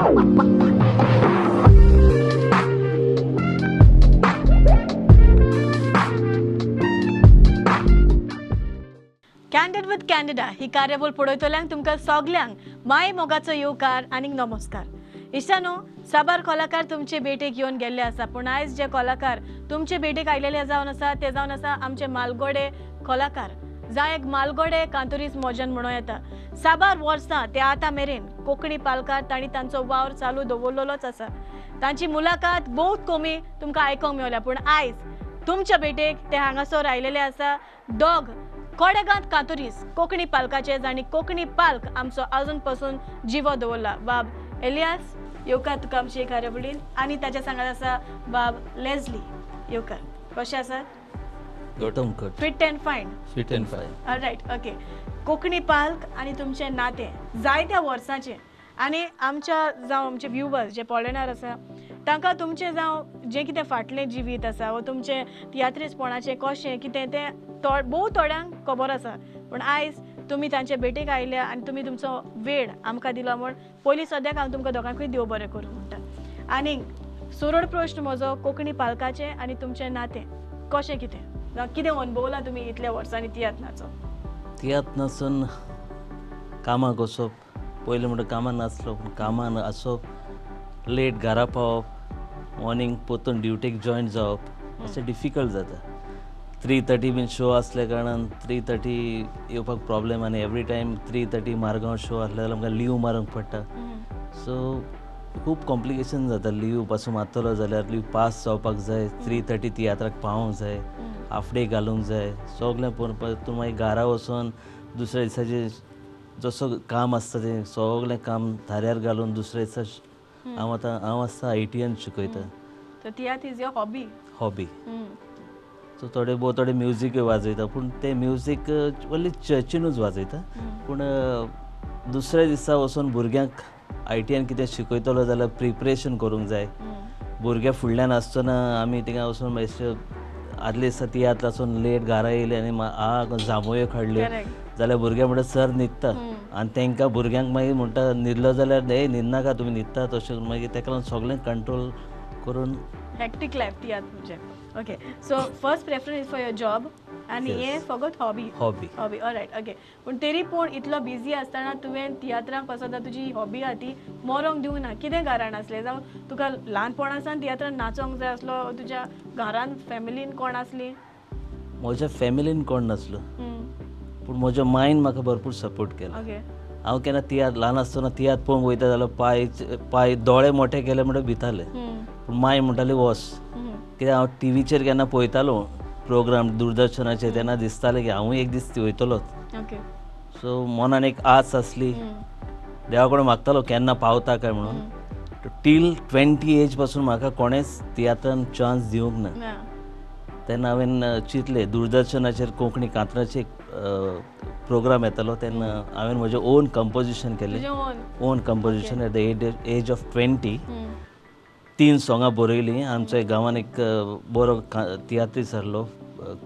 Candid with candida ही कार्यावळ पळयतल्यांक तुमकां सगल्यांक माय मोगाचो येवकार आनी नमस्कार. इश्टानो, साबार कलाकार तुमचे भेटेक येवन गेल्ले आसा, पूण आयज जे कलाकार तुमचे भेटेक आयलेले जावन आसा ते जावन आसा आमचे मालगोडे कलाकार, जाय एक मालगोडे कांतुरीस मोजन म्हणूं येता. साबार वर्सां ते आतां मेरेन कोंकणी पालकार तांणी तांचो वावर चालू दवरलेलोच आसा. तांची मुलाखत बहुत कमी तुमकां आयकूंक मेवल्या, पूण आयज तुमच्या भेटेक ते हांगासर आयलेले आसा. दोग कोडेगांत कांतुरीस कोंकणी पालकाचे, जांणी कोंकणी पालक आमचो अजून पसून जिवो दवरला. बाब एलियास, येवकार तुका आमची कार्यावळीन, आनी ताच्या सांगात आसा बाब लेजली. येवकार, कशें आसा? Fit and fine. Fit and fine. Alright, okay. Konkani पालक आनी तुमचें नातें जायत्या वर्सांचें, आनी आमच्या जावं आमचे व्युवर्स जे पळयणार आसा तांकां तुमचें जावं जें कितें फाटलें जिवीत आसा वो तुमचें तियात्रिसपणाचें कशें कितें तें भोव थोड्यांक खबर आसा, पूण आयज तुमी तांचे भेटेक आयल्या आनी तुमी तुमचो वेळ आमकां दिलो म्हूण पयलीं सद्याक हांव तुमकां दोगांकूय देव बरें करूं म्हणटा. आनी सरळ प्रश्न म्हजो, कोंकणी पालकाचें आनी तुमचें नातें कशें कितें, जावं कितें अणभवलां तुमी इतल्या वर्सांनी तियात्र नाचो? तियात्र नाचून कामाक वचप, पयलीं म्हणटा कामान नासलो पूण कामान आसप, लेट घरा पावप, मॉर्निंग परतून ड्युटीक जॉयन जावप अशें डिफिकल्ट जाता. 3:30 बीन शो आसल्या कारणान 3:30 येवपाक प्रॉब्लेम, आनी एवरी टायम 3:30 मारगांव शो आसले जाल्यार आमकां लीव मारूंक पडटा. सो खूब कॉम्प्लिकेशन जाता. लीव पासून मारतलो जाल्यार लीव पास जावपाक जाय, 3:30 तियात्राक पावोंक जाय, हाफ डे घालूंक जाय, सगळें पळोवन तूं मागीर घरा वचून दुसऱ्या दिसाचें जसो काम आसता तें सगळें काम थाऱ्यार घालून दुसऱ्या दिसा हांव आतां हांव आसता ITN शिकयता. तियात्र is your hobby? Hobby. So थोडे भोव थोडे म्युजीकय वाजयता, पूण तें म्युजीक ओन्ली चर्चीनूच वाजयता. पूण दुसऱ्या दिसा वचून भुरग्यांक ITN कितें शिकयतलो जाल्यार प्रिपरेशन करूंक जाय. भुरग्यां फुडल्यान आसतना आमी थिंगा वचून मातशें आदले दिसा तियात्र आसून लेट घरा येयले आनी आ जांबोयो काडल्यो जाल्यार भुरगे म्हणटा सर न्हिदता, आनी तांकां भुरग्यांक मागीर म्हणटा न्हिदलो जाल्यार हे न्हिदनाका तुमी न्हिदता तशें, मागीर ताका लागून सगळें कंट्रोल करून हेक्टिक लायफ तियात्र म्हणजे. Okay, so first preference is for your job आनी हे फकत hobby. Hobby, hobby. All right, okay. पूण तरी पूण इतलो बिजी आसतना तुवें तियात्रांक पासत तुजी हॉबी आहा ती मरोंक दिवंक ना, कितें कारण आसलें? जावं तुका ल्हानपणासान तियात्रान नाचोंक जाय आसलो, तुज्या घरान फॅमिलीन कोण आसली? म्हज्या फॅमिलीन कोण नासलो, पूण म्हज्या मायन म्हाका भरपूर सपोर्ट केलो. हांव केन्ना तियात्र ल्हान आसतना तियात्र पळोवंक वयता जाल्यार पांय पांय दोळे मोठे केले म्हणटा भिताले, पूण माय म्हणटाली वच. कित्याक हांव टिवीचेर केन्ना पळयतालो प्रोग्राम दूरदर्शनाचेर तेन्ना दिसतालें की हांवूय एक दीस वयतलोच. सो मनान एक आस आसली, देवा कडेन मागतालो केन्ना पावता काय म्हणून. टील 20 एज पासून म्हाका कोणेंच तियात्रान चान्स दिवंक ना. तेन्ना हांवें चिंतलें दूरदर्शनाचेर कोंकणी कांतराचे एक प्रोग्राम येतालो तेन्ना हांवें म्हजें ओन कंपोजिशन केलें. Own composition at the age of 20. 3 सोंगां बरयलीं. आमच्या गांवान एक बरो तियात्रीस आसलो,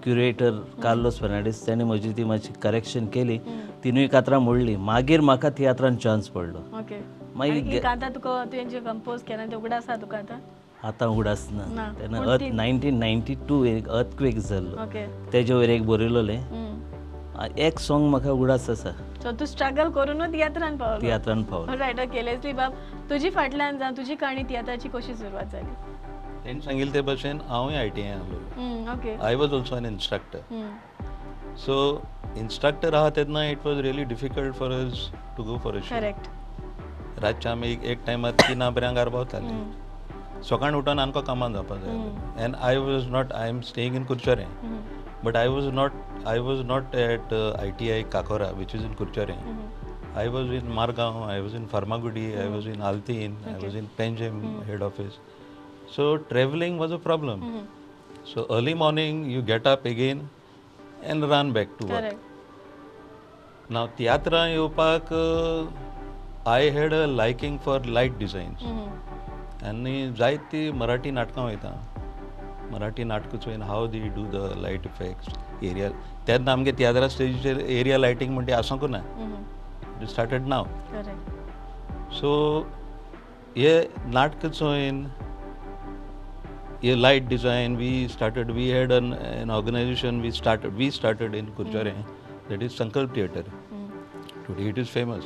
क्युरेटर कार्लोस फेर्नांडीस, तेणें म्हजी ती मातशी करेक्शन केली, 3 कातरां मोडलीं. मागीर म्हाका तियात्रान चान्स पडलो. मागीर आतां उगडास ना. तेन्ना 1992 एक अर्थक्वेक जाल्लो तेजे वयर एक बरयलोलें एक सॉंग म्हाका उगडास आसा. सो तूं स्ट्रगल करूनच तियात्रान पावलो. तियात्रान पावलो. Right, okay. लेस्ली बाब, तुजी फाटल्यान जावं तुजी काणी तियात्राची कशी सुरवात जाली? तेणें सांगिल्लें ते भशेन हांवूय ITI आसलो. Okay. I was also an instructor. So instructor आहा तेन्ना it was really difficult for us to go for a show. Correct. रातचे आमी एक टायमार 3 पर्यंत घरा पावताले, सकाळीं उठून आमकां कामाक जावपाक जाय. And I was not, I am staying in Curchorem, but I was not at ITI Cacora, which is in Curchorem. I was in Margao, I was in Farmagudi, I was in Altin, I was in Panjim head office. So traveling was a problem. So early morning you get up again and run back to work. Now तियात्रां येवपाक I had a liking for light designs. आनी जायती मराठी नाटकां वयता, मराठी नाटकां चोयन how they do the light effects area. तेन्ना आमगे तियात्रा स्टेजीचेर area lighting म्हणटा आसूंक ना, it started now. So हे नाटक चोयन हे light design we started, we had an organization we started in Curchorem, that is Sankalp theatre. Today it is famous.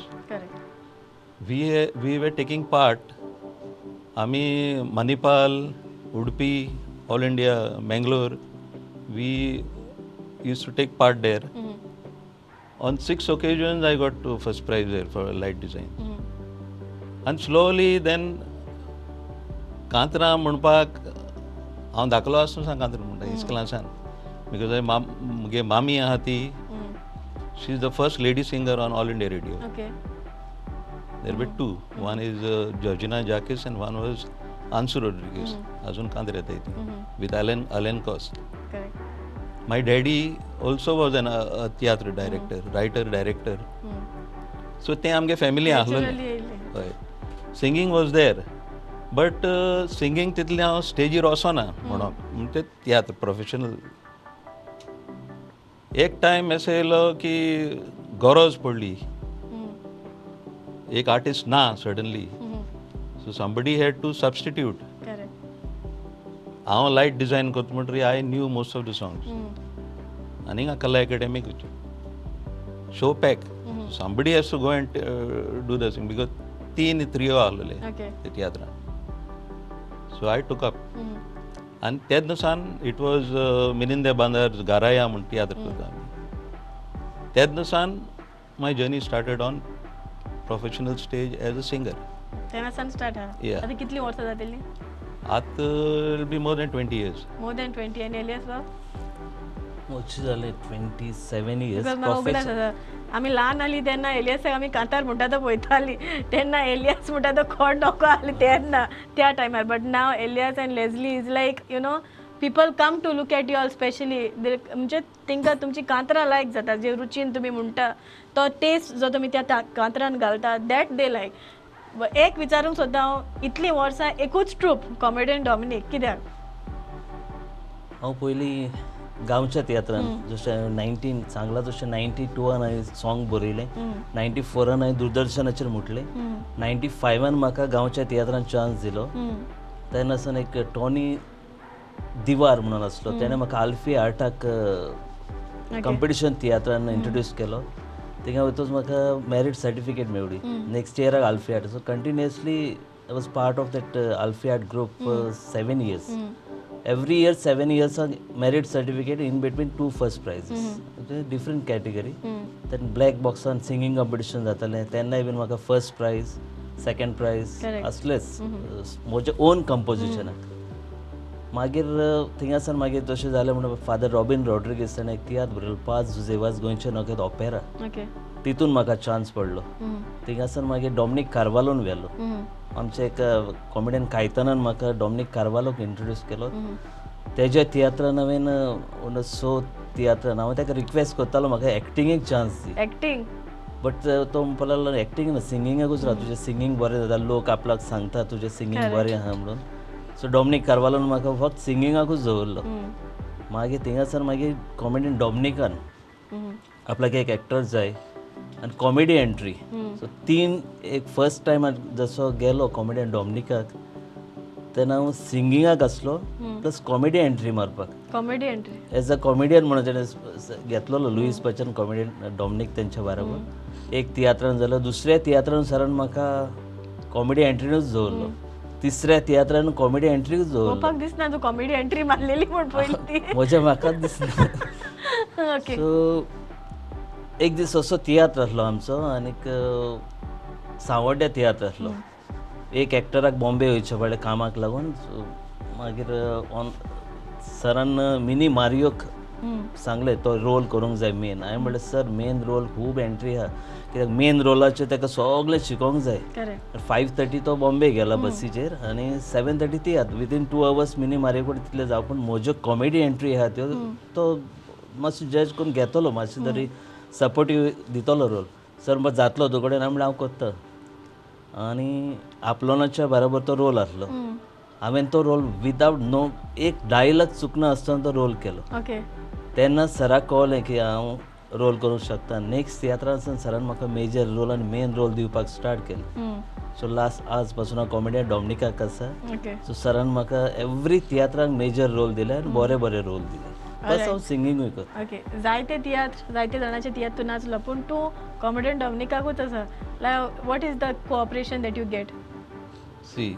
We were taking part. आमी Manipal, Udupi, all India, Mangalore, we used to take part there. On 6 occasions I got to first prize there for light design. And slowly then कांतरां म्हणपाक हांव धाकलो आसून सांग कांतरां म्हणटा इस्कलासान, because म्हगे मामी आहा ती, she is the first lady singer on All India Radio. There were 2. One is Georgina Jacques and one was Ansu Rodrigues. अजून कांत येता ती with Alan Cost. My daddy also was an theatre director, writer, director. So ते आमगे family आसलें. हय, singing was there, but singing तितलें हांव स्टेजीर वचना म्हणप, म्हणजे तियात्र प्रोफेशनल. एक टायम असो येयलो की गरज पडली, एक आर्टिस्ट ना suddenly, so somebody had to substitute. हांव लायट डिझायन करता म्हणटरी I knew most of the songs. आनी कला academic show pack, somebody has to go and do the sing, because 3 त्रियो आसलेले ते तियात्रान. सो आय टूक अप. आनी तेन्ना सान it was मिनिंदे बांदार गाराया म्हूण तियात्र करता आमी. तेन्ना सान my journey started on professional stage as a singer. तेन्ना सान स्टार्ट आहा. आतां कितलीं वर्सां जातलीं? आतां will be more than 20 years. More than 20. आनी एलियास बाब? मोचे जाले 27 years. आमी ल्हान आसली तेन्ना एलियासाक आमी कांतार म्हणटा तो पळयताली, तेन्ना एलियास म्हणटा तो कोण नको आसली तेन्ना त्या टायमार. But now Elias and Leslie is like, you know, people come to look at you all, specially म्हणजे तांकां तुमची कांतरां लायक जाता, जे रुचीन तुमी म्हणटा तो टेस्ट जो तुमी त्या कांतरान घालता, that they लायक. एक विचारूंक सोदता हांव, इतलीं वर्सां एकूच ट्रूप कॉमेडियन डॉमिनीक कित्याक? हांव पयलीं गांवच्या तियात्रान जशें 19 सांगलां तशें 92 हांवें सॉंग बरयलें, 94 हांवें दूरदर्शनाचेर म्हटलें, 95 म्हाका गांवच्या तियात्रान चान्स दिलो. तेन्ना सावन एक टॉनी दिवार म्हणून आसलो, तेणें म्हाका आल्फी आर्टाक कंपिटिशन तियात्रान इंट्रोड्यूस केलो. थिंगा वयतच म्हाका मॅरीट सर्टिफिकेट मेवली. नेक्स्ट इयराक आल्फी art. So continuously I was part of that Alfie art group 7 years. Every year 7 years merit certificate, in between 2 first prizes, different category. Then black बॉक्सान singing competition जातालें, तेन्नाय बीन म्हाका फर्स्ट प्रायज, सेकंड प्रायज आसलेच म्हजे own कंपोजिशनाक. मागीर थिंगासान मागीर तशें जालें म्हणून फादर रॉबीन रॉड्रिगीस ताणें एक तियात्र बरयलो, 5 जुजेवाज गोंयचे नकेत ऑपेरा, तितून म्हाका चान्स पडलो. थिंगासान मागीर डॉमिनीक कार्वालोन व्हेलो. आमचे एक कॉमेडियन कायतानान म्हाका डॉमिनीक कार्वालोक इंट्रोड्यूस केलो. तेज्या तियात्रान हांवें 6 तियात्रान हांव ताका रिक्वेस्ट करतालो म्हाका एक्टिंगेक चान्स दी. एक्टींग? बट तो म्हणपाक लागलो एक्टींग ना, सिंगिंगाकूच राव, तुजें सिंगींग बरें जाता, लोक आपल्याक सांगता तुजें सिंगींग बरें आहा म्हणून. सो डॉमिनीक कार्वालोन म्हाका फक्त सिंगिंगाकूच दवरलो. मागीर थिंगासर मागीर कॉमेडियन डॉमिनिकान आपल्याक एक एक्टर जाय आनी कॉमेडी एंट्री. सो 3 एक फर्स्ट टायम जसो गेलो कॉमेडियन डॉमिनिकाक तेन्ना हांव सिंगिंगाक आसलो प्लस कॉमेडी एंट्री मारपाक. Comedy entry as a comedian म्हणून तेणें घेतलेलो लुईस बच्चन कॉमेडियन डॉमिनीक तेंच्या बरोबर. एक तियात्रान जालो, दुसऱ्या तियात्रान सरान म्हाका कॉमेडी एंट्रीनूच दवरलो, तिसऱ्या तियात्रान कॉमेडी एंट्रीच दवरलो. पळोवपाक दिसना तूं कॉमेडी एंट्री मारलेली म्हूण पयलीं ती. म्हज्या म्हाकाच दिसना. सो एक दीस असो तियात्र आसलो आमचो आनीक सांवड्ड्या तियात्र आसलो. एक एक्टराक बॉम्बे वयचें पडलें कामाक लागून. मागीर ऑन सरान मिनी मारियोक सांगलें तो रोल करूंक जाय मेन. हांवें म्हणलें सर मेन रोल खूब एंट्री आहा, कित्याक मेन रोलाचेर ताका सगळें शिकोवंक जाय. 5:30 तो बॉम्बे गेला बसीचेर आनी 7:30 तियात्र. विदीन 2 आवर्स मिनी मारियो कडेन तितलें जावं, पूण म्हज्यो कॉमेडी एंट्री आहा त्यो तो मातसो जज करून घेतलो, मातशें तरी सपोर्टीव दितलो रोल. सर मग जातलो तो कडेन. हांवें म्हणलें हांव करता. आनी आपलोनाच्या बरोबर तो रोल आसलो. हांवें तो रोल विदावट नो एक डायलॉग चुकना आसतना तो रोल केलो. तेन्ना सराक कळ्ळें की हांव रोल करूंक शकता. नेक्स्ट तियात्रांतल्यान सरान म्हाका मेजर रोल आनी मेन रोल दिवपाक स्टार्ट केलें. सो लास्ट आज पासून हांव कॉमेडियन डॉमनिकाक आसा. सो सरान म्हाका एवरी तियात्रांक मेजर रोल दिले आनी बरे बरे रोल दिले. प्लस हांव सिंगिंगूय करता. ओके, जायते तियात्र, जायते जाणांचे तियात्र तूं नाचलो, पूण तूं कॉमेडियन डॉमनिकाकूच आसा. Like what is the cooperation that you get? See,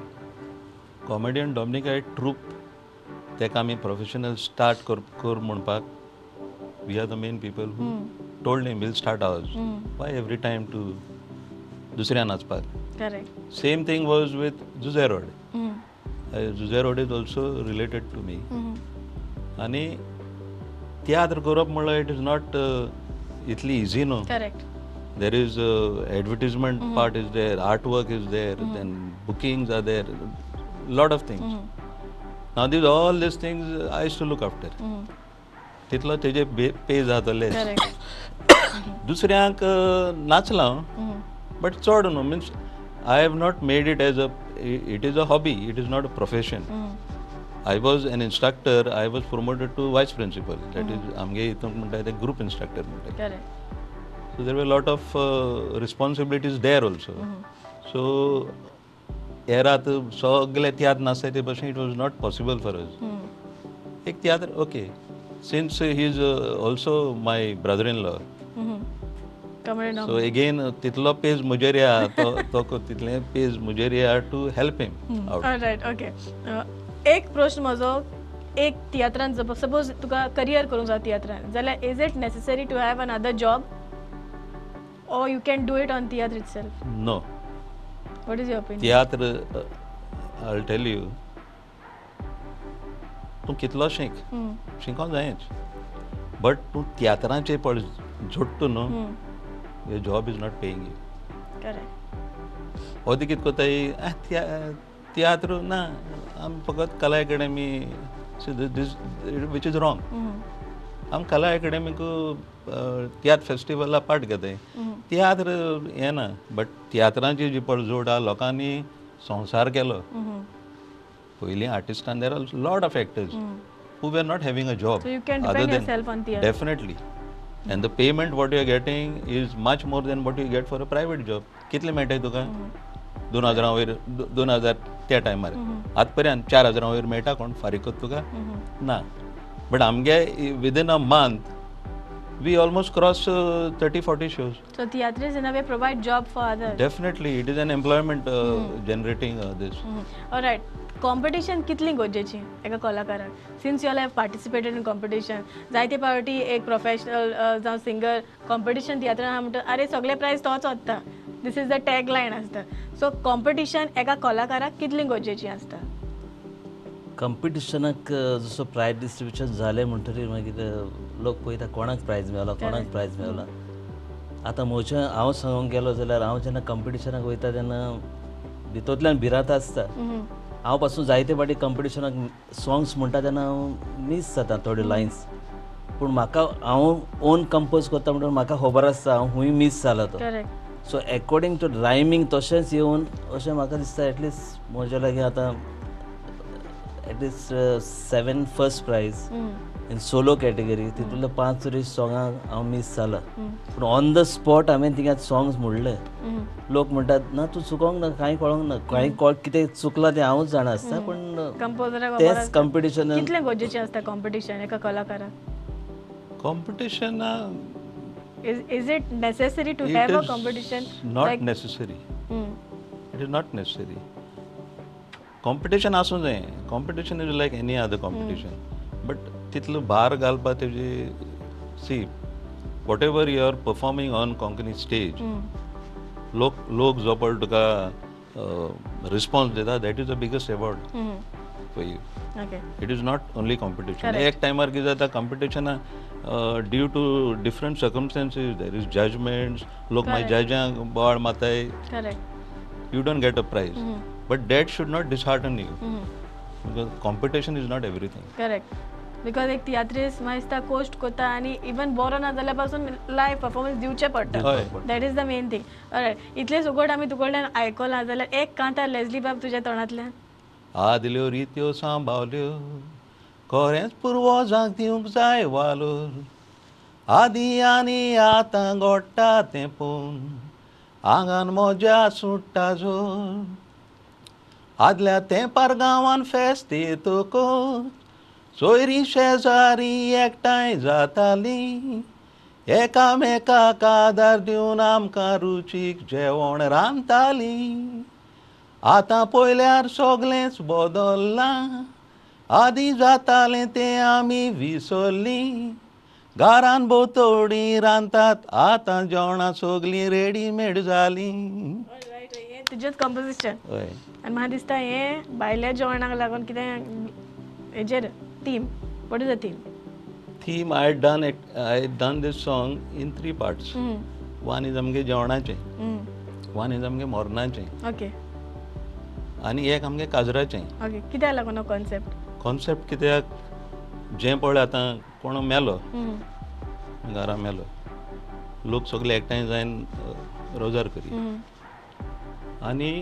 comedian Dominica एक ट्रूप, ताका आमी प्रोफेशनल स्टार्ट कर म्हणपाक we are the main people who told him we'll start ours. Why every time to दुसऱ्या नाचपाक? Correct. Same thing was with Jose Rode. Jose Rode is also related to me. आनी तियात्र करप म्हणल्यार it is not इतली easy न्हू. Correct. There is advertisement part is there, art work is there, then bookings are there, lot of things. Now these all these things I used to look after. तितलो तेजे pay जातले. दुसऱ्यांक नाचलां but चड न्हू. Means I have not made it as a, it is a hobby, it is not a profession. I was an instructor, I was promoted to vice principal, that is आमगे हितून म्हणटा ते group instructor म्हणटा. So there were lot of responsibilities there also. So येरात सगळे तियात्र नासता ते भशेन it was not possible for us. एक तियात्र okay, since he is also my brother in law, so again तितलो पेज म्हजेर या, तो तितलें पेज म्हजेर या to help him out. Right, okay. एक प्रश्न म्हजो, एक तियात्रान सपोज तुका करियर करूंक जाय तियात्रान जाल्यार is it necessary to have another job or you can do it on tiatr itself? No. What is your opinion? Tiatr, I will tell you, तूं कितलो शीक, शिकोंक जायच, बट तूं तियात्रांचेर पळ जोडटा न्हू, your job is not paying you. Correct. ओदी कितें कोताय, तियात्र ना, आमी फकत कला academy, this which is wrong. आमी कला एकाडेमीक तियात्र फेस्टिवला पार्ट घेताय, तियात्र हें ना, बट तियात्रांची जी पळ जोड आहा, लोकांनी संवसार केलो. पयलीं आर्टिस्टान there are lot of actors who were not having a job. So you can depend yourself on theatre. Definitely. And the payment what you are getting is much more than what you get for a private job. कितले मेळटाय तुका? 2000 वयर, 2000 त्या टायमार. आतां पर्यंत 4000 वयर मेळटा कोण फारीक करता तुका? ना. बट आमगे within a month we almost cross 30-40 shows. So theatre is in a way provide job for others. Definitely, it is an employment generating this. All right. Competition कितली गरजेची एका कलाकाराक? Since you all have participated in competition, जायते पावटी एक professional जावं singer competition तियात्रान आहा म्हणटा अरे सगळे प्रायज तोच वता, this is the tag line आसता. सो कॉम्पिटिशन एका कलाकाराक कितली गरजेची आसता? कॉम्पिटिशनाक जसो प्रायज डिस्ट्रिब्युशन जालें म्हणटरीर मागीर लोक पळयता कोणाक प्रायज मेवला, कोणाक प्रायज मेवला. आतां म्हजें हांव सांगूंक गेलो जाल्यार हांव जेन्ना कॉम्पिटिशनाक वयता तेन्ना भितरल्यान भिरांत आसता. हांव पासून जायते फावटी कॉम्पिटिशनाक सॉंग्स म्हणटा तेन्ना हांव मीस जाता थोड्यो लायन्स, पूण म्हाका हांव ओन कंपोज करता म्हणून म्हाका खबर आसता हांव खूंय मीस जाला तो. सो एकॉर्डींग टू रायमींग तशेंच येवन अशें म्हाका दिसता एटलिस्ट म्हज्या लागीं आतां at least 7 first prize in solo category, तितूंतले 5 तरी सॉंगां हांव मीस जाला. पूण ऑन the spot हांवें थिंगा सॉंग्स म्हणले. लोक म्हणटात ना तूं चुकोंक ना, कांय कळोंक ना, कांय कितें चुकलां तें हांवूच जाणा आसता, पूण तेंच कॉम्पिटिशन. कितलें गरजेचें आसता कॉम्पिटिशन एका कलाकाराक? Competition is it necessary to have a competition? Not necessary. It is not necessary. Competition आसूं जाय, competition is like any other competition, but तितलो भार घालपा तेजी. See, whatever you are performing on Konkani stage, लोक लोक जो पळय तुका रिस्पॉन्स दिता, that is the biggest award for you. It is not only competition. एक टायमार कितें जाता, कॉम्पिटिशना due to different circumstances there is judgements, लोक मागीर जजांक बोवाळ मारताय, you don't get a prize. But that should not dishearten you, because competition is not everything. Correct. Because एक तियात्रिस्ट मागीर coast करता आनी इवन बरो ना जाल्यार पासून लायव परफॉर्मन्स दिवचें पडटा. That is the main thing. Alright, इतलें सुगट आमी तुकडल्यान आयकलां जाल्यार एक कांतार लेजली बाब तुज्या तोंडांतल्यान. आदल्यो रित्यो सांबावल्यो, खरेंच पुर्वजांक दिवंक जाय वालोर, आदी आनी आतां घोडटा तें पळोवन आंगान म्हज्या सुट्टा जोर. आदल्या तेंपार गांवान फेस्त येतकच सोयरीं शेजारी एकठांय जातालीं, एकामेकाक आदार दिवन आमकां रुचीक जेवण रांदतालीं. आतां पळयल्यार सगळेंच बदल्लां, आदीं जातालें तें आमी विसरलीं. घरान भोंवतणी रांदतात आतां जेवणां सगळीं रेडीमेड जालीं. तुजेंच कंपोजिशन. हय. आनी म्हाका दिसता हें भायल्या जेवणाक लागून कितें हेजेर theme, what is the theme? Theme I done this song in 3 parts. One is आमगे जेवणाचें, वन is आमगे मरणाचें, ओके, आनी एक आमगे काजराचें. ओके, कित्याक लागून कॉन्सेप्ट? कॉन्सेप्ट कित्याक जें पळय आतां कोण मेलो, घरा मेलो, लोक सगळे एकठांय जावन रोजार करी आनी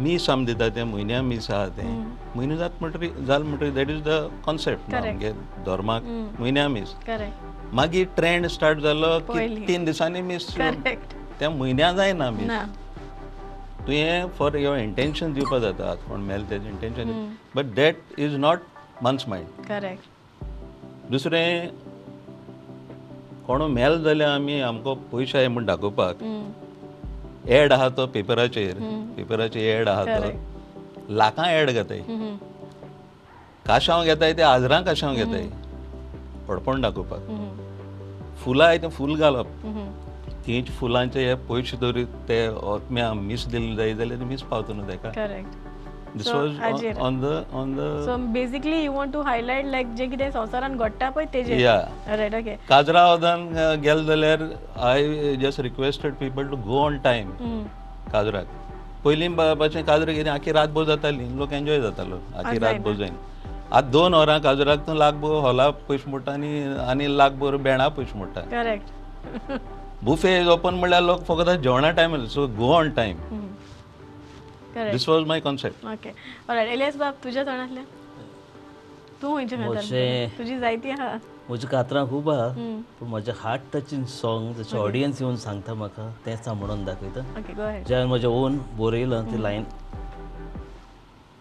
मीस आमी दिता तें म्हयन्या मीस आहा तें म्हयनो जात म्हणटरी जाल म्हणटरी that is the concept आमगे धर्माक म्हयन्या मीस. मागीर ट्रेंड स्टार्ट जालो की 3 दिसांनी मीस, त्या म्हयन्या जायना मीस. तुवें फॉर your intention दिवपा जाता, कोण मेल तेजें intention, but that is not man's mind. Correct. दुसरें कोण मेल जाल्यार आमी आमकां पयशे आहाय म्हूण दाखोवपाक एड आहा तो पेपराचेर, पेपराचेर एड आहा तो लाखां एड घेताय, काशांव घेताय ते हजरां काशांव घेताय व्हडपण दाखोवपाक. फुलां आहाय तें फूल घालप, तींच फुलांचे हे पयशे दवरीत ते आत्म्या मीस दिले जाय जाल्यार मीस पावता न्हू तेका. This was on the So basically you want to highlight like जे कितें संवसारान घडटा पळय तेजेर. Yeah. Right, okay. काजरा वदान गेले जाल्यार I just requested people to go on time. काजराक पयलीं बाबाचें काजरां कितें आखी रातभर जाताली, लोक एन्जॉय जातालो आखी रातभर जायन. आतां 2 वरां काजराक तूं लाखभर हॉला पयशे मोडटा आनी आनी लाखभर बेणा पयशे मोडटा. करेक्ट. बुफे ओपन म्हणल्यार लोक फकत जेवणा time, so go on time. This was my concept. Okay. Alright, Elias बाब तुझ्या तोंडांतल्यान तूं खंयचें कांतार तुजी जायती आहा? म्हजी कातरां खूब आहा, पूण म्हजें हार्ट टचिंग सॉंग जशें ऑडियन्स येवन सांगता म्हाका तेंच हांव म्हणून दाखयता. Okay, go ahead. जें हांवें म्हजें ओन बरयलां ती लायन.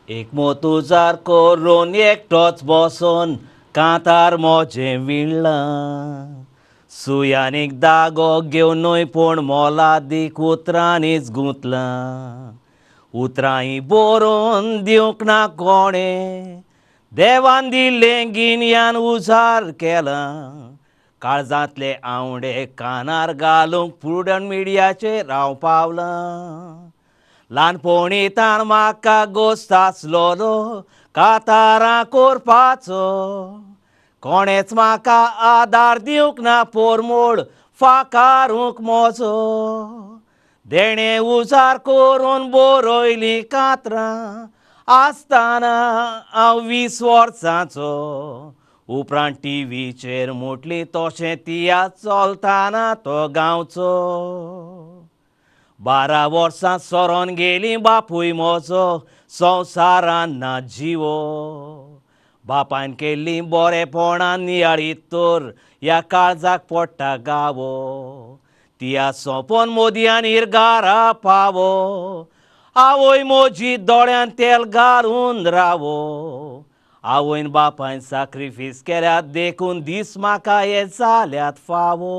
एक मोतुजार करून एकटोच बसोन कांतार म्हजें विणलां, सुयानीक दागो घेवन न्हय पूण मोलादीक उतरांनीच गुंतलां, उतरांय बरोवन दिवंक ना कोणें, देवान दिल्लें गिन्यान उजार केलां, काळजांतले आंवडे कानार घालूंक प्रुडंट मिडियाचेर हांव पावलां, ल्हानपणी ताण म्हाका गोस्त आसलोलो कातारां करपाचो, कोणेच म्हाका आदार दिवंक ना पोरमोळ फाकारूंक म्हजो, देणें उजार करून बरयलीं कातरां आसतना हांव 20 वर्सांचो, उपरांत टिवीचेर म्हटली तशें तियात्र चलतना तो गांवचो, 12 वर्सां सरोन गेलीं बापूय म्हजो संवसारान ना जिवो, बापायन केल्लीं बरेपणां नियाळीत तर ह्या काळजाक पडटा गावो, तिया सोंपोन मोदयान इरगारा पावो, आवय म्हजी दोळ्यान तेल घालून रावो, आवयन बापायन साक्रिफीस केल्यात देखून दीस म्हाका हे जाल्यात फावो.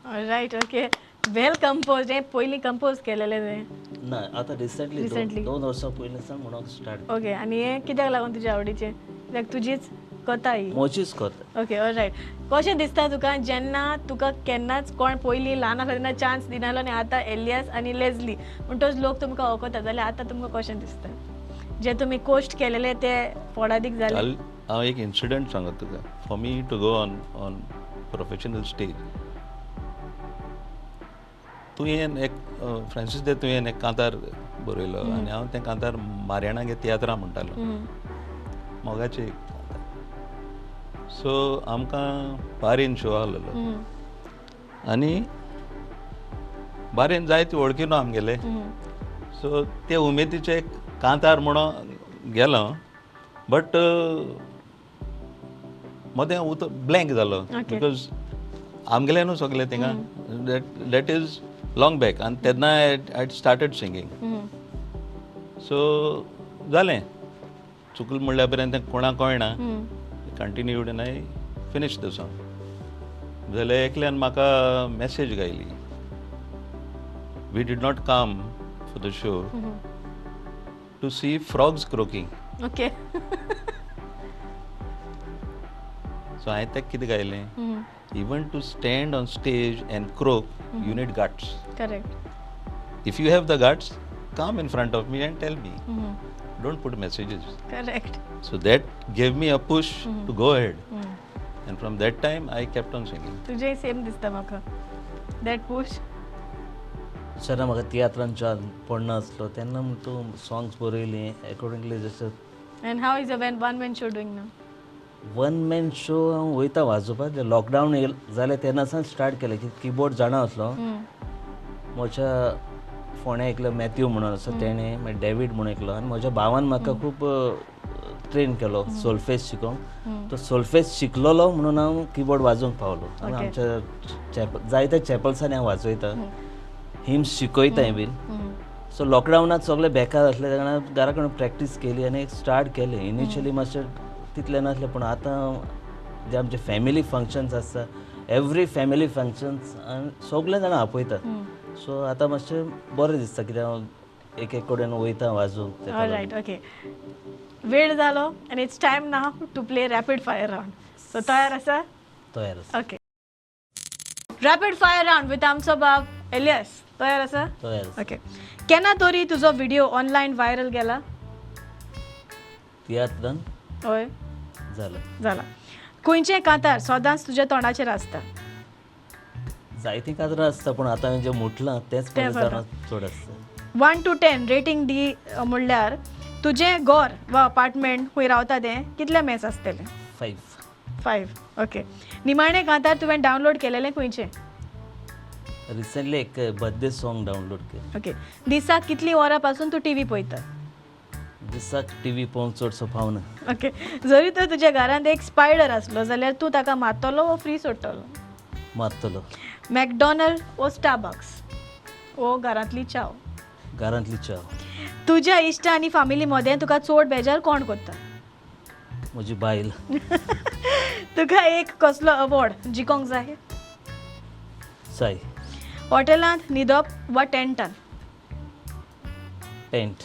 रायट, ओके, वेल कंपोज. हें पयलीं कंपोज केलेलें तें? ना, आतां रिसंटली 2 वर्सां पयलीं सावन म्हणूंक स्टार्ट. ओके, आनी हें कित्याक लागून तुज्या आवडीचें? कित्याक तुजीच कथा ही? म्हजीच कथा. Okay, all right. कशें दिसता तुका जेन्ना तुका केन्नाच कोण पयलीं ल्हान आसलो तेन्ना चान्स दिनासलो आनी आतां एलियास आनी लेजली म्हणटच लोक तुमकां वळखता, जाल्यार आतां तुमकां कशें दिसता जे तुमी कोश्ट केलेले ते फोडादीक जाले? हांव एक इन्सिडंट सांगता तुका. For me to go on on professional stage, तुवें एक फ्रांसीस दे तुवें एक कांतार बरयलो आनी हांव तें कांतार मारयाणागे तियात्रां म्हणटालो, मोगाचें एक कांतार. सो आमकां बारेन शो आहलेलो आनी बारेन जायते वळखी न्हू आमगेले, सो ते उमेदीचे एक कांतार म्हणून गेलो, बट मदें उतर ब्लँक जालो because आमगेले न्हू सगळे थिंगा, that is long back. आनी तेन्ना I started singing. सो जालें, चुकलें म्हणल्या पर्यंत तें कोणाक कळना, continued and I finish the song. जाल्यार एकल्यान म्हाका मॅसेज गायली, we did not come for the show to see frogs croaking. So हांवें ताका कितें गायलें, even to stand on stage and croak you need guts. Correct. If you have the guts, come in front of me and tell me, don't put messages. Correct. So that gave me a push to go ahead. And from that time I kept on singing. तुझे same दिसता म्हाका that push. जेन्ना म्हाका तियात्रान पडना आसलो तेन्ना तूं songs बरयलीं accordingly जशें. And how is a one man show doing now? One man show हांव वयता वाजोवपाक. लॉकडावन जालें तेन्ना सावन स्टार्ट केलें की किबोर्ड जाणा आसलो. म्हज्या फोंड्या एकलो मॅथ्यू म्हणून आसा, तेणें मागीर डेवीड म्हणून एकलो, आनी म्हज्या भावान म्हाका खूब ट्रेन केलो सोल्फेज शिकोवंक. तो सोल्फेज शिकलेलो म्हणून हांव किबोर्ड वाजोवंक पावलो. आनी आमच्या जायत्या चॅपल्सांनी हांव वाजयता, हिम्स शिकयताय बीन. सो लॉकडावनांत सगळे बेकार आसले तेन्ना घरा कडेन प्रॅक्टीस केली आनी एक स्टार्ट केलें. इनिशियली मातशें तितलें नासलें, पूण आतां जे आमचे फॅमिली फंक्शन्स आसता, एवरी फॅमिली फंक्शन्स सगळे जाणां आपयतात. सो आतां मातशें बरें दिसता कित्याक हांव एक एक कडेन वयता वाजोवंक. ऑलरायट, ओके, वेळ जालो आनी it's time now to play rapid fire round. So तयार आसा? तयार आसा. Okay, rapid fire round with आमचो बाब एलियस. तयार आसा? तयार आसा. ओके, केन्ना तरी तुजो व्हिडिओ ऑनलायन व्हायरल गेला? तियात्रान हय जाला. जाला. खंयचें कांतार सदांच तुज्या तोंडाचेर आसता? जायतीं कातरां आसता, पूण आतां हांवें जें म्हटलां तेंच म्हज्या चड आसता. 1 to 10 rating दी म्हणल्यार तुजें घर वा अपार्टमेंट खंय रावता तें कितलें मॅच आसतलें? 5. 5. ओके, निमाणें कांतार तुवें डावनलोड केलेलें खंयचें? रिसेंटली एक बर्थडे सॉंग डावनलोड केलें. ओके, दिसाक कितलीं वरां पासून तूं टीव्ही पळयता? दिसाक टीव्ही पळोवंक चडसो पावना. ओके, जरी तर तुज्या घरांत एक स्पायडर आसलो जाल्यार तूं ताका मारतलो वो फ्री सोडटलो? मारतलो. मॅकडॉनल्ड वो स्टारबक्स वो घरांतली चाव? घरांतली चाव. तुज्या इश्टा आनी फामिली मदें तुका चड बेजार कोण करता? म्हजी बायल. तुका एक कसलो अवॉर्ड जिखोंक जाय? जाय. हॉटेलांत न्हिदप वा टेंटान? टेंट.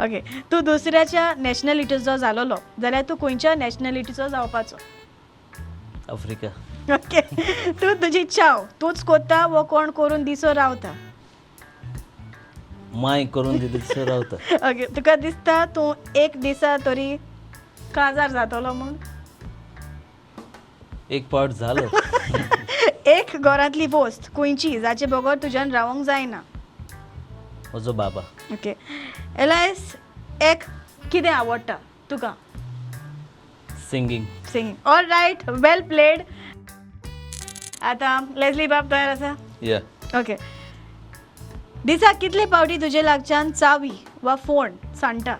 ओके, तूं दुसऱ्याच्या नॅशनलिटीचो जालोलो जाल्यार तूं खंयच्या नॅशनलिटीचो जावपाचो? आफ्रिका. ओके, तूं तुजी चाव तूंच कोत्ता वो कोण करून दिसो रावता? माय करून दिसो रावता. ओके, तुका दिसता तूं एक दिसा तरी काजार जातलो म्हूण? एक पावट जालो. एक घरांतली वस्त खंयची जाचे बगर तुज्यान रावंक जायना? म्हजो बाबा. ओके, एलायस एक कितें आवडटा तुका? Singing. Singing. All right, well played. आतां लेस्ली बाब तयार आसा? या. ओके, दिसाक कितले पावटी तुजे लागच्यान चावी वा फोन सांडटा?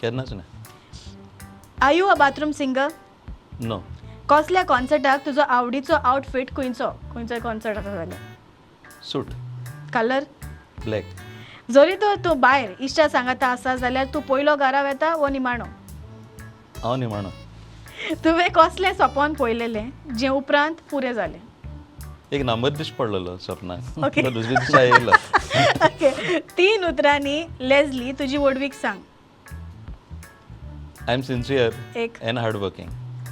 केन्नाच ना. Are you a bathroom singer? No. कसल्या कॉन्सर्टाक तुजो आवडीचो आउटफीट खंयचो? खंयचोय कॉन्सर्ट आसा जाल्यार? सूट. कलर? ब्लॅक. जरी तर तूं भायर इश्टा सांगाता आसा जाल्यार तूं पयलो घरा वेता वो निमाणो? हांव निमाणो. तुवें कसलें सपन पळयलेलें जें उपरांत पुरें जालें? एक नंबर दीस पडलेलो सपनाक. ओके. दुसरे दिसा येयलो. ओके, 3 उतरांनी लेस्ली तुजी वडवीक सांग. I am sincere एक and hard working.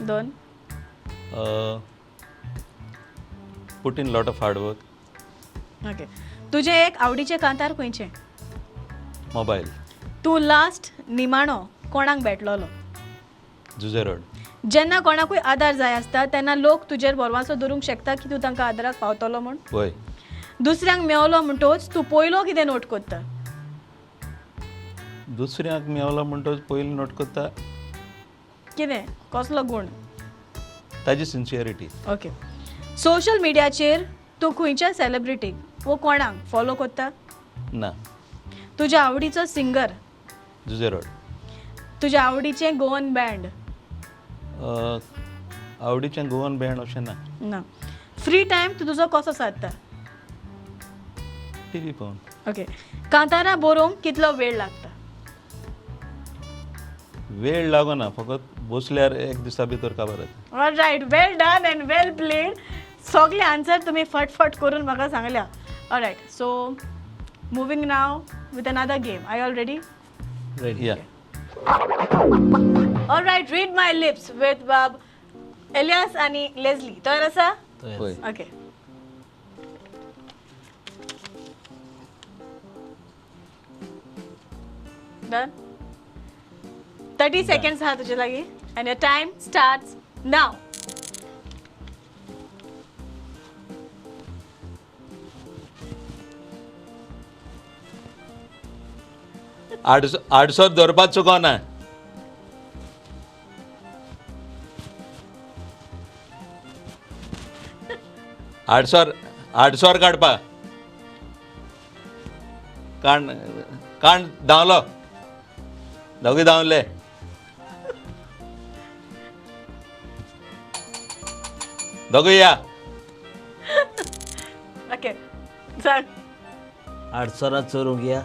2 put in lot of hard work. Okay, तुजें एक आवडीचें कांतार खंयचें? मोबायल. तूं लास्ट निमाणो कोणाक भेटलोलो? जुजे रोड. जेन्ना कोणाकूय आदार जाय आसता तेन्ना लोक तुजेर भरवंसो दवरूंक शकता की तूं तांकां आदाराक पावतलो म्हूण? वय. दुसऱ्यांक मेवलो म्हणटोच तूं पयलो कितें नोट करता? दुसऱ्यांक मेवलो म्हणटोच पयलीं नोट करता कितें, कसलो गूण? ताजी सिन्सियरिटी. ओके, सोशल मिडियाचेर तूं खंयच्या सेलिब्रिटीक वो कोणाक फॉलो करता? ना. तुज्या आवडीचो सिंगर? जुजे रोड. तुज्या आवडीचें गोवन बँड? आवडीचें गोवन बँड अशें ना. ना. फ्री टायम तूं तुजो कसो सारता? टी व्ही पळोवन. ओके. कांतारां बरोवंक कितलो वेळ लागता? वेळ लागना, फकत बसल्यार एक दिसा भितर काबार जाता. All right, well done and well played. सगळे आन्सर तुमी फटफट करून म्हाका सांगल्या. All right, so moving now with another game. Are all ready? Ready. Yeah. All right, read my lips with बाब एलियास आनी लेजली. तयार आसा? पळय. ओके. डन. 30 सेकंड्स आहा तुजे लागीं and your time starts now. आडसो धरपाक चुकोना. आडसोर आडसोर काडपा. काण काण धांवलो, दोगी धांवले. दोगूय या. ओके, सांग. आडसरां चोरूंक या.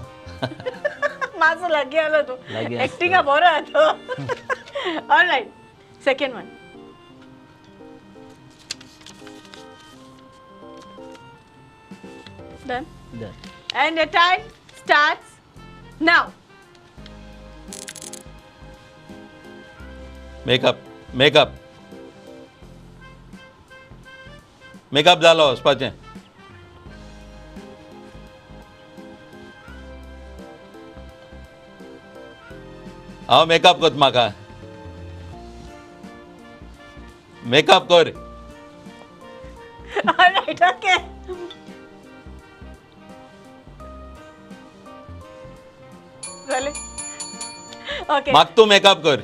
मातसो लागीं आलो तूं. लागीं आसता. एक्टिंगा बरो आहा तो. All right, second one. Done. Done. And the time starts now. Makeup makeup makeup जालो वचपाचें. हांव मेकअप करता, म्हाका मेकअप कर. All right, okay. जालें? ओके. म्हाका तूं मेकअप कर.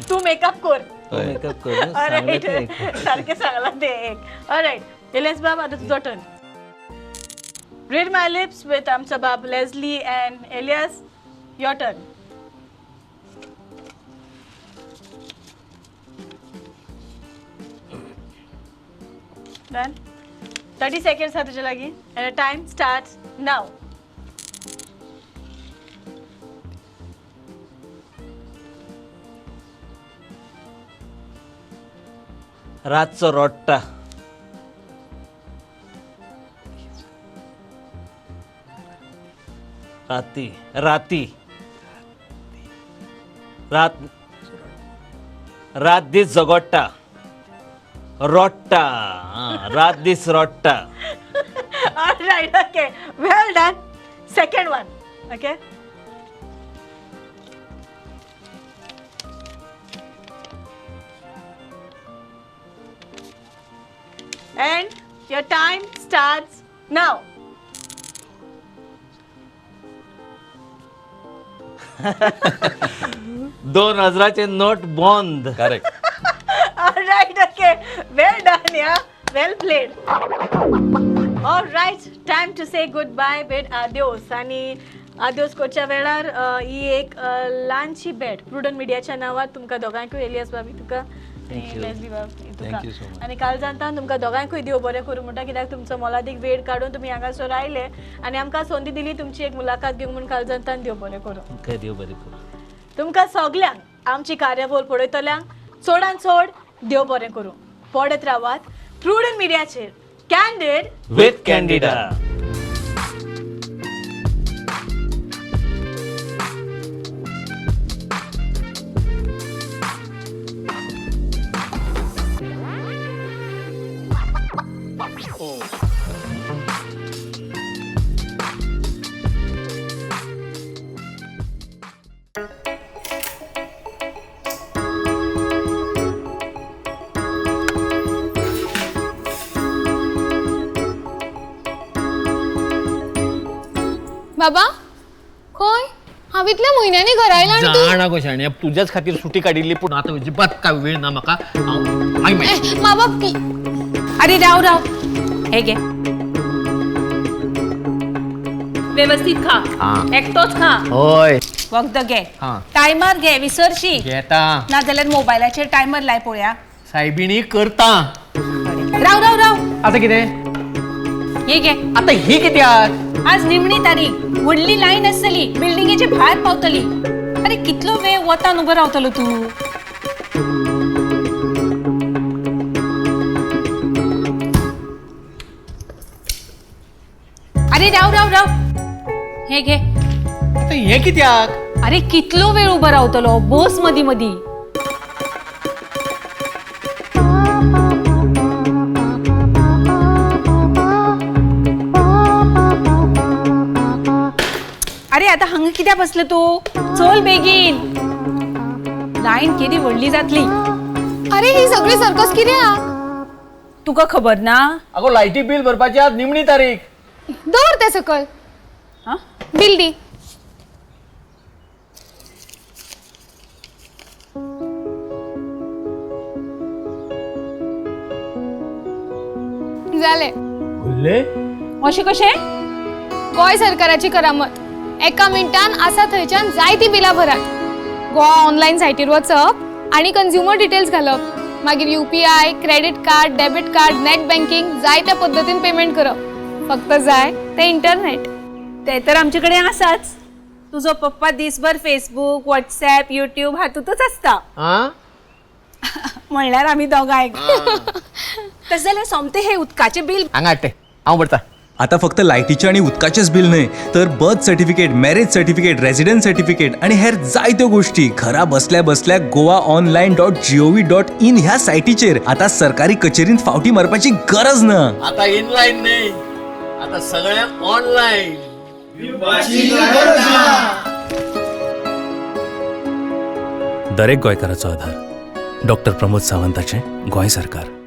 तूं मेकअप कर. तो मेकअप कर न्हू, सांगलें ऑलरायट, तें एक. सारकें सांगलां तें एक. ऑलरायट, एलियास बाब, आतां तुजो turn. Read my lips with आमचो बाब Leslie and Elias, your turn. Done. 30 seconds आहा तुजे लागीं and time starts now. रातचो रोडटा. राती राती रात रात दीस झगडटा, रोडटा, रात दीस रोडटा. All right, okay. Well done. Second one. Okay. And your time starts now. 2000 note बंद. Correct. All right, okay. Well done, yeah. Well played. All right, time to say goodbye with adios. आणि adios करच्या वेळार ही एक ल्हानशी भेट prudent मिडियाच्या नांवान तुमकां दोगांकूय, एलियास बाबी तुका Thank you. Leslie बाब तुका, Thank you so much. आनी कालजांतान तुमकां दोगांकूय देव बरें करूं म्हणटा, कित्याक तुमचो मोलादीक वेळ काडून तुमी हांगासर आयले आनी आमकां संदी दिली तुमची एक मुलाखत घेवंक म्हूण कालजांतान देव बरें करूं. तुमकां देव बरें करूं. तुमकां सगल्यांक आमची कार्यावळ पळयतल्यांक चडान चड देव बरें करूं. पळयत रावात प्रुडंट मिडियाचेर कॅन्डीड विथ कॅन्डिडा. बाबा खंय हांव इतल्या म्हयन्यांनी घरा आयला आनी तूं जाणा गो शाण्या, तुज्याच खातीर सुटी काडिल्ली, पूण आतां अजिबात काय वेळ ना म्हाका. हांव मागीर मेळटा. मा बाप की अरे राव राव, हे घे, व्यवस्थित खा, एकटोच खा. हय. वखद घे, हा. टायमार घे, विसरशी. घेता. नाजाल्यार मोबायलाचेर टायमर लाय पळोवया. सायबिणी करता. राव राव राव. आता कितें? हे घे. आता ही कित्याक? आज निमणी तारीख, व्हडली लायन आसतली, बिल्डिंगेचे भायर पावतली. अरे कितलो वेळ वतान उबो रावतलो तूं? अरे राव राव राव, हे घे. आता हे कित्याक? अरे कितलो वेळ उबो रावतलो, बस मदी मदी. अरे आता हांगा कित्याक बसलो तूं? चल बेगीन, लायन केदी व्हडली जातली. अरे ही सगळी सर्कस कित्याक? तुका खबर ना? अगो लायटी बिल भरपाची आज निमणी तारीख. दवर ते सकल. हा? बिल दी. जालें. भरले? अशें कशें? गोंय सरकाराची करामत. एका मिनटान आसा थंयच्यान जायतीं बिलां भरात. गोवा ऑनलायन सायटीर वचप आनी कंझ्युमर डिटेल्स घालप, मागीर UPI, credit card, debit card, net banking जायत्या पद्दतीन पेमेंट करप. फक्त जाय तें इंटरनेट. ते तर आमचे कडेन आसाच. तुजो पप्पा दिसभर फेसबूक, व्हॉट्सॅप, युट्यूब हातूंतच आसता. आं? म्हणल्यार आमी दोगांय. तशें जाल्यार सोमतें हें उदकाचें बील हांगा हाडटे, हांव भरता. आता फक्त लायटीचें आनी उदकाचेंच बील न्हय तर birth certificate, marriage certificate, residence certificate आनी हेर जायत्यो गोश्टी घरा बसल्या बसल्या goaonline.gov.in ह्या सायटीचेर आता सरकारी कचेरींत फावटी मारपाची गरज ना. आता इनलायन न्ही, आता सगळें ऑनलायन. दरेक गोंयकाराचो आधार. डॉक्टर प्रमोद सावंताचें गोंय सरकार.